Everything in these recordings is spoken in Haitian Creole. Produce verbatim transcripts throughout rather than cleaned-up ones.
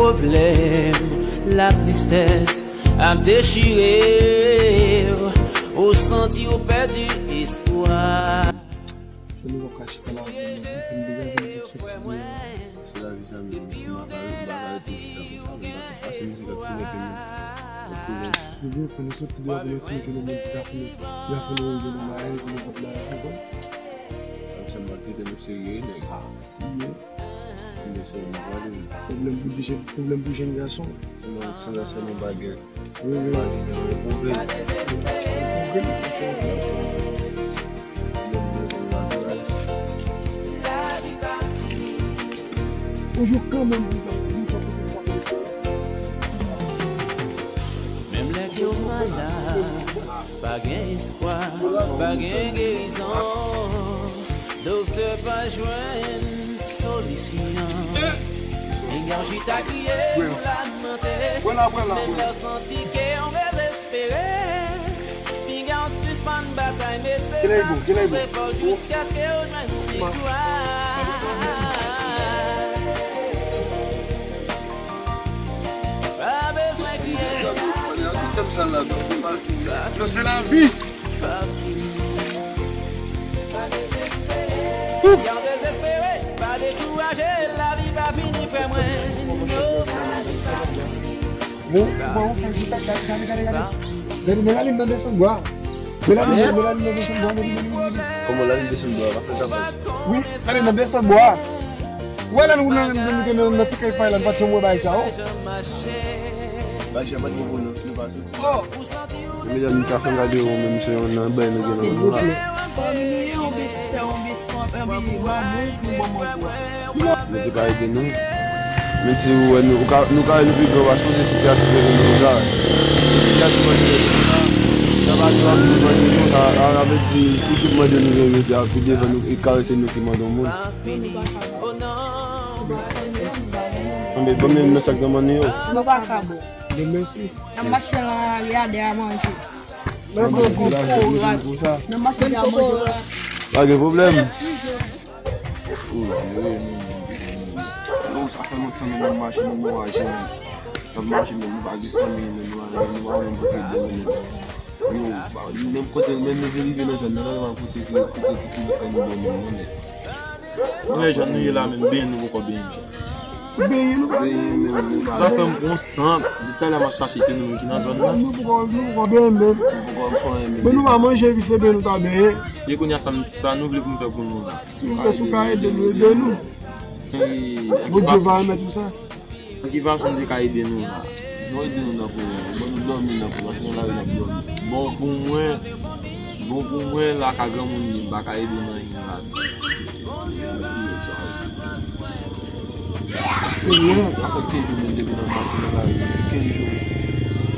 Pwoblèm, latristès ap dechire w, ou santi w pèdi espwa. Fè nou pa chita la, fè nou degaje nou pou sòti deyò. Se lavi sa menm, m pa ka, m pa ka rete chita konsa, m pa ka pase mizik ap kidnape m. Se vre, fò nou soti deyò pou nou sonje nou moun ki ta fè nou, y a fè nou rive nan bagay, pou nou pa t bagay ankò. Sa maltrete nou serye, nèg. Ah, serye. Mesye, m pa pale. Pwoblèm pou di jèn, pwoblèm pou jèn gason. Sèlman, sèlman, sèlman bagay. Wi, wi. Pwoblèm. Pwoblèm. Toujou kanmenm pou sa. Menm lè ke w malad, pa gen espwa, pa gen gerizon. Doktè pa jwenn solisyon. Pinga w chita kriye pou lamante. Menm lè w santi ke w dezespere. Pinga w sispann batay, mete zam sou zepòl jiskaske w jwenn viktwa. Pa bezwen kriye. Non, se lavi. Pa fini. Pa dezespere. Ou. Lè w dezespere, pa dekouraje. Lavi pa fini, frè mwen. Bon, bon, bon, gade, gade, gade, gade. Gade, men lalim nan desann bwa. Men lalim, men lalim nan desann bwa, men lalim nan desann bwa. Kòman lalim desann bwa? Pa fè sa, pa. Wi, lalim nan desann bwa. Wè, lè nou, lè nou te nan, nan ti kay pa la, nou pa t janm wè bagay sa, o. Bagay sa pa t bon pou nou, si nou pa soti. Oh! Medam, nou ka fè n gade ou menm se yon nan bay nou gen nan men nou la. Silvouplè. Fanmi, yon bese, yon bese, yon bese, yon bese, yon bese, yon bese. Nou te ka ede nou. Men si ou wè nou, ou ka, nou ka wè nou pi gran pase nou, se sitiyasyon ke nou la. Sitiyasyon mande nou la. Sa pa di w ap vin mande nou, sa, sa vle di, si tout mande nou vin mete a, pi devan nou, e kare se nou ki mande yon moun. Anben, ban m nan sak nan men nou yo. Nou pa ka bon. Mèsi. N ap mache nan lari a dèyè manje. Mèsi anpil. N ap mache dèyè manje. Pa gen pwoblèm. O, se vre, men, men, men. Non, sa fè lontan nou nan mache, nou nan mache, men. N ap mache, men nou pa gen fanmi, men nou pa, nou pa menm pou ede nou, men. Yo, pa, menm kote, menm nou rive nan zòn nan, pa kote ki, kote ki, ki, ki, men. Mwen, jan nou ye la, menm benyen nou poko benyen, Jan. Benyen nou pa benyen, menm. Zafè m pran sant. Depi talè m ap chache, se nou menm ki nan zòn nan. Nou poko, nou poko benyen, menm. Nou poko fè anyen, menm. Men nou pa manje, epi se benyen nou ta benyen. E kounye a, sa, sa nou vle pou nou fè pou nou la? Si nou ka, si nou ka ede nou, ede nou. Bondye va remèt nou sa. Nan ki fason m te ka ede nou la? Nou ede nou nan pou, ban nou dòmi nan pou, paske nan lari n ap dòmi. Bon pou mwen, bon pou mwen, la ka granmoun ye, m pa ka ede w nan anyen la. Senyè. Sa fè kenz jou menm depi nan mache nan lari, kenz jou.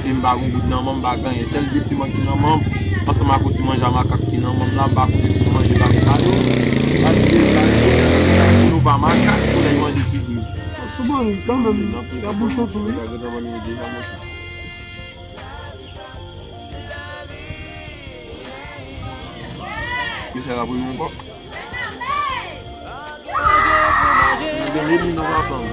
E m pa gon goud nan men m, m pa gen anyen. Sèl de ti mank ki nan men m, ansanm ak yon ti manje a makak ki nan men m la, m pa konte sou manje bagay sa yo. Paske, paske, nou pa makak, pou lè manje figi. Souvan, kanmenm, nan bouch ou tou, wi. Misye la pou nou ankò. Gen lili nan papa m.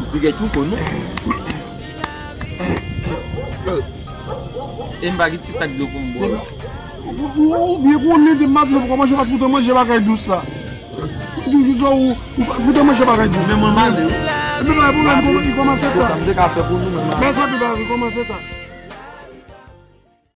Li gen tou fò, non? E m pa gen ti tak dlo pou m bwè la. Ou, ou, ou byen konnen depi maten ou poko manje, ou pa t kontan manje bagay dous la. M toujou di w, ou pa t kontan manje bagay dous. Men mwen male wi. Epi pa gen pwoblèm, kòman, li kòmanse ta. Sa m te ka fè pou nou, men male. Mèsi anpil, pa gen kòmanse ta.